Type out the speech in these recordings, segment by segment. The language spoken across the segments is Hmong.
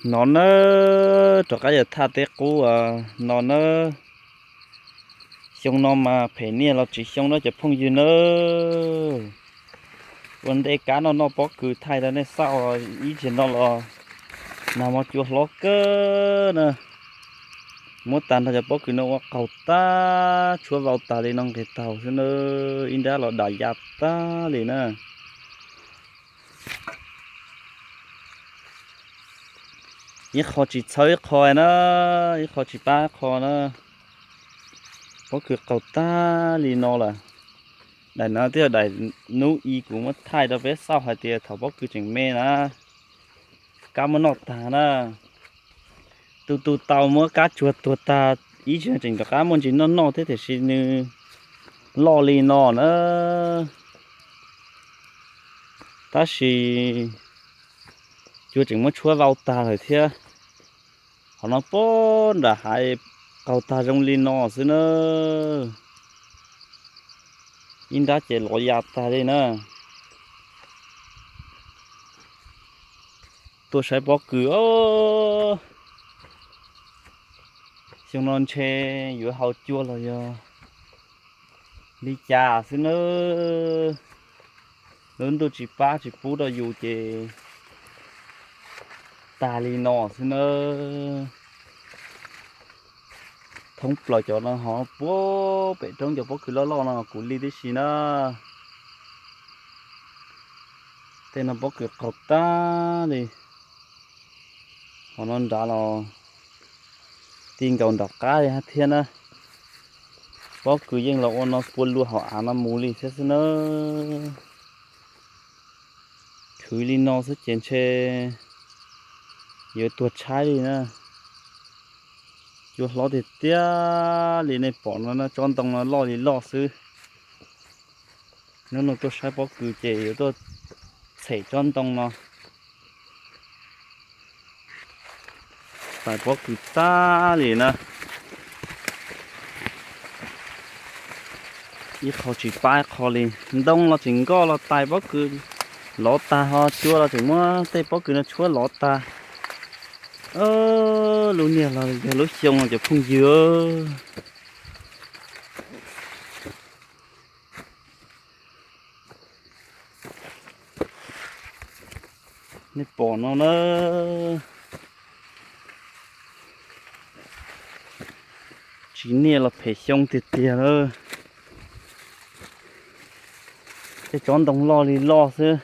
No nawb, rov qab yog thaj teb qub no nawb. Xyoo no mas phem niaj los tsis xyoo nawb cov phooj ywg nawb. Ua ntej kab noj noj pob kws thaij rau nej xauj ib zaug no los nag hmo cua hlob kawg na. Muab tag nrho cov pob kws no ua qaug tag, tshuab vau tag li no nqis taug xwb na, ib nrab los dam ya tag li na. Ib qho tsis txhawb ib qho na, ib qho tsis pab ib qho na. Pob kws qaug tag li no lawm. Daim no twb yog daim hnub i kuv muab thaij rau peb xauj hais tias thaum pob kws tseem me na, kab muab noj tag na. Tus tus tau muab kab tsuag tuag tag, ib zaug tseem rov qab muaj ntsis noj noj thiab tiam sis nws loj li no na. Tab sis cua tseem muab tshuab vau tag lawm thiab. Qhov no pob nram hais qaug tag zoo li no xwb na. Ib nrab ces lov ya tag li na. Tuaj saib pob kws os. Xyoo no ntshe yuav haus cua los yog li cas xwb nawb. Lub ntuj tsis pab tsis pub rau yus ces tag li no xwb nawb. Thoob plaws cov no ho puag pem roob cov pob kws loj loj no kuv li tib si na. Tej no pob kws qaug tag li. Qhov no nrad los ti nkaus nram qab li thiab na. Pob kws yeej los ua no pua luag hauv av no mus li thiab xwb na. Khwv li no xwb ces ntshe yuav tuag tshaib li na. Cua hlob tiag tiag li nej pom no na, tsob ntoo no loj li loj xwb. Hnub no tuaj saib pob kws ces yuav tuaj txhem tsob ntoo no. Tais pob kws tag li na. Ib qho tsis pab ib qho li. Ntoo los tseem nkoj los tais pob kws lov tag, ho cua los tseem muab tej pob kws no tshuab lov tag. Lub niag los yog lub xyoo no cov phooj ywg. Nej pom no na, tsis niaj los phem xyoo tiag tiag lawm. Tej tsob ntoo loj li loj xwb.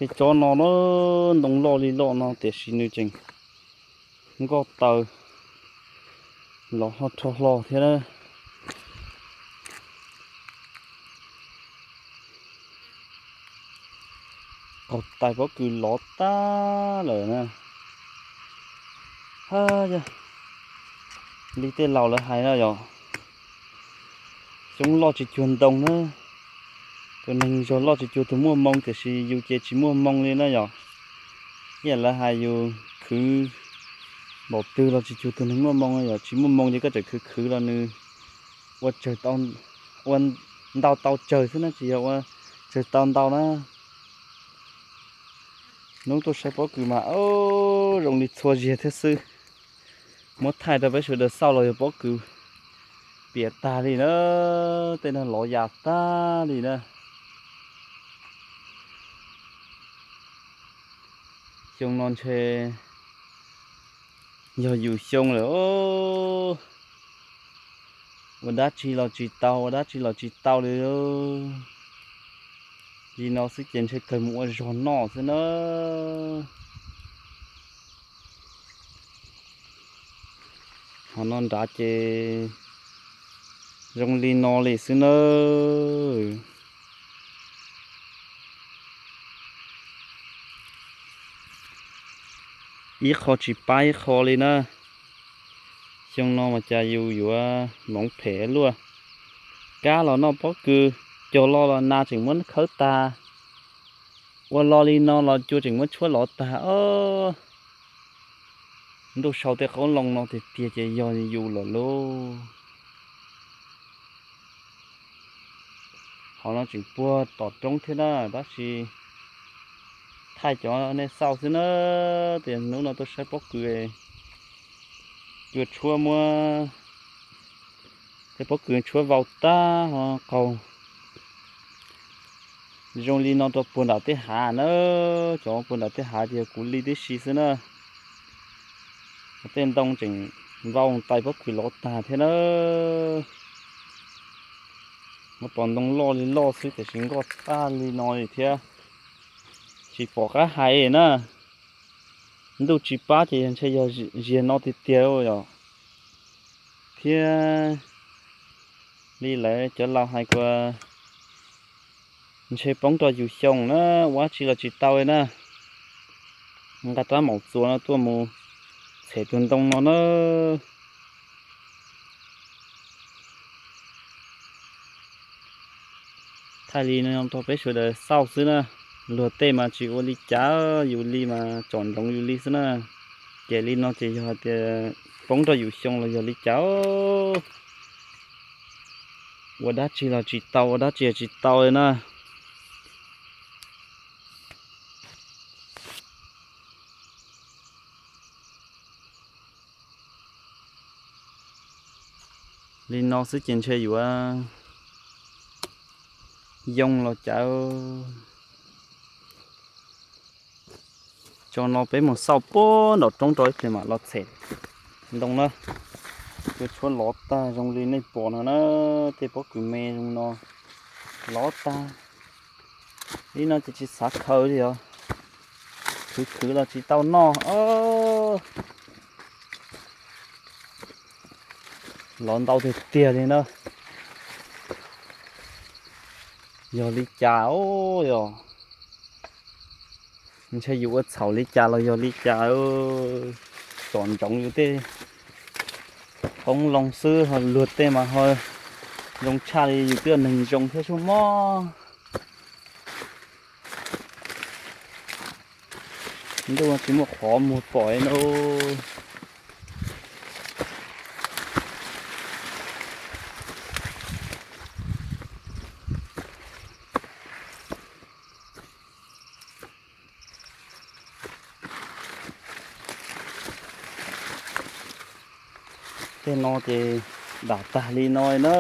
Tej tsob no na, ntoo loj li loj no tiam sis nws tseem nkoj taw los ho rho hlo thiab na. Qaug tais pob kws lov tag lawm na. Ha yog li tej laus lawv hais no yom, xyoob loj tsis cuag ntoo na. Tus neeg zog loj tsis cuag tus muaj moo, tiam sis yus ces tsis muaj moo li na yom. Ib yam lawv hais yus khwv npaum twg los tsis cuag tus neeg muaj moo, yog tsis muaj moo ces koj tseem khwv khwv los nws ua tsawg, ua ntau tau tsawg xwb na, tsis yog ua tsawg tau ntau na. Hnub tuaj saib pob kws mas zoo li txhua ziag thiab xwb. Muab thaij rau peb sawv daws xauj los yog pob kws piam tag li na, tej no lov yam tag li na. Xyoo no ntshe yog yus xyoo lawm. Ua dab tsi los tsis tau, ua dab tsi los tsis tau li. Li no xwb ces ntshe kawg mus ua zog noj xwb na. Ho no nrad ces zoo li no li xwb nawb. Ib qho tsis pab ib qho li na. Xyoo no mas cas yus yuav hmoov phem luaj. Kab los noj pob kws, cog los los nas tseem muab khawb tag. Ua lo li no los cua tseem muab tshuab lov tag os. Ntuj sau tej qoob loo no tiag tiag ces yog yus lawm lauj. Qhov no tseem puag tom roob thiab na, tab sis thaij cov nej xauj xwb na. Tias hnub no tuaj saib pob kws, cua tshuab muab tej pob kws tshuab vau tag ho qaug zoo li no rau puag nram tej hav na. Cov puag nram tej hav ces yog kuv li tib si xwb na. Tej ntoo tseem vau tais pob kws lov tag thiab na. Muab pom ntoo loj li loj xwb tiam sis nkoj tag li no li thiab. Tsis pom qab hais na. Ntuj tsis pab ces yog ntshe yog ziag no tiag tiag yom. Thiab li lawv cov laus hais tias ntshe poob rau yus xyoo na, ua dab tsi los tsis tau li na. Nqa rab maum txuas no tuaj mus txhem tus ntoo no na. Thaij li no rau peb sawv daws xauj xwb na. Luag tej mas tsis ua li cas, yus li mas tsom ntsoov yus li xwb na. Ces li no ces yog hais tias poob rau yus xyoo los yog li cas, ua dab tsi los tsis tau, ua dab tsi los tsis tau li na. Li no xwb ces ntshe yuav yoo los cas. Tso no peb mus xauj puag nraum roob rau ib pliag mam los txhem ntoo na. Cua tshuab lov tag zoo li nej pom no na, tej pob kws me zoo no lov tag. Li no ces tsis xav khaws li os, khwv khwv los tsis tau noj. Lov ntau tiag tiag li na. Yog li cas os, yog ntshe yus ua txhaum li cas los yog li cas, tsom ntsoov yus tej qoob loo xwb ho luag tej mas ho zoo tshaj li yus twb yog neeg zoo thiab sub mob. Ntuj tsis muaj qhov muag pom no. Tej no ces dam tag li no na.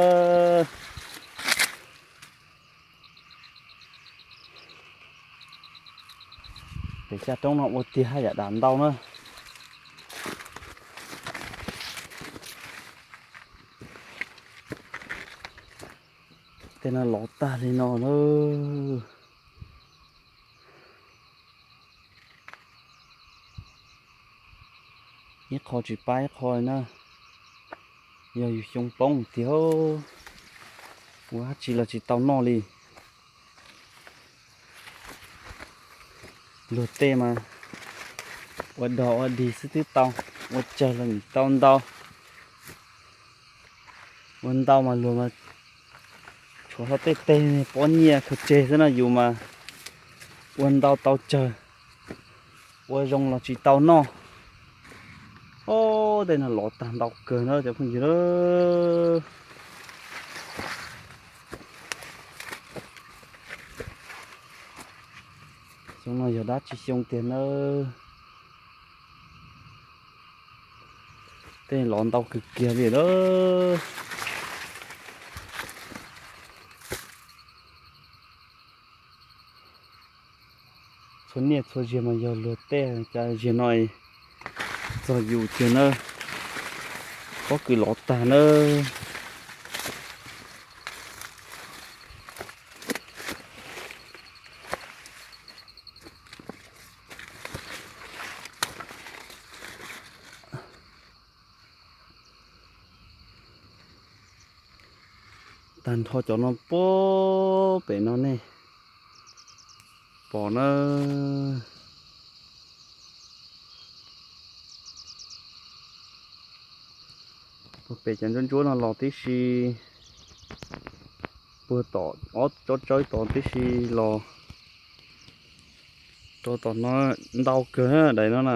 Pem caj roob no ua tiag haj yam dam ntau na. Tej no lov tag li no na. Ib qho tsis pab ib qho na, yog yus xyoo poob tiag, ua dab tsi los tsis tau noj li. Luag tej mas ua dog ua dig xwb twb tau, ua tsawg los nim tau ntau. Ua ntau mas luag mas tshuav hlo tej teg pob nyiaj khaws tseg xwb na, yus mas ua ntau tau tsawg, ua zoo los tsis tau noj. Ob, tej no lov tag ntau kawg na cov phooj ywg. Xyoo no yog dab tsi xyoo tiag na. Tej lov ntau kawg kiag li lawm. Txhua niaj txhua zaug mas yog luag tej, cas zaug no txog yus tiag na. Pob kws lov tag na. Tag nrho cov no puag pem no nej pom na. Puag pem cov ntsuab ntsuab no los tib si, puag tom ob tsob tsawb tod tib si los rau tom no ntau kawg na daim no na.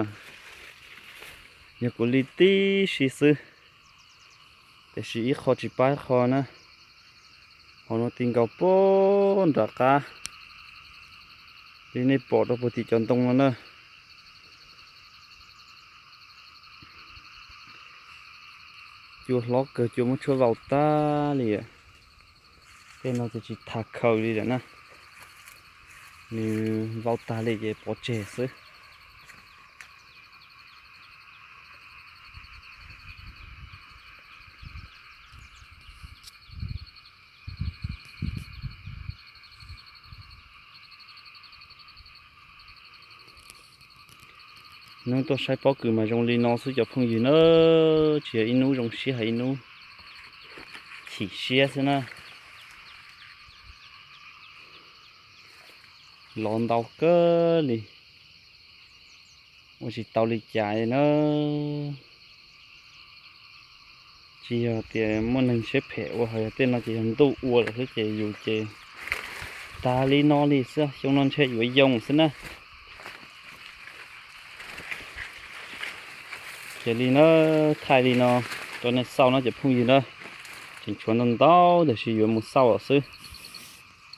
Yog kuv li tib si xwb, tiam sis ib qho tsis pab ib qho na. Hauv no ti nkaus puag nram qab li nej pom rau puag tim cov ntoo no na. Cua hlob kawg, cua muab tshuab vau tag li. Tej no ces tsis tas khaws li lawm na, nws vau tag li ces pov tseg xwb. Hnub tuaj saib pob kws mas zoo li no xwb cov phooj ywg na, tsis yog ib hnub zoo siab hais ib hnub chim siab xwb na. Los ntau kawg li, ua tsis tau li cas na. Tsis yog tias muaj neeg siab phem ua, ho yog tej no ces yog ntuj ua lawm xwb ces yus ces tag li no li xwb, xyoo no ntshe yuav yoo xwb na. Ces li na, thaij li no rau nej xauj no cov phooj ywg na, tseem tshuav ntau ntau tiam sis yuav mus xauj lawm xwb.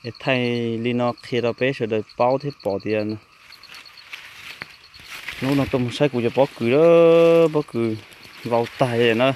Es thaij li no qhia rau peb sawv daws paub thiab pom tias hnub no tuaj mus saib kuv cov pob kws, pob kws vau tag li na.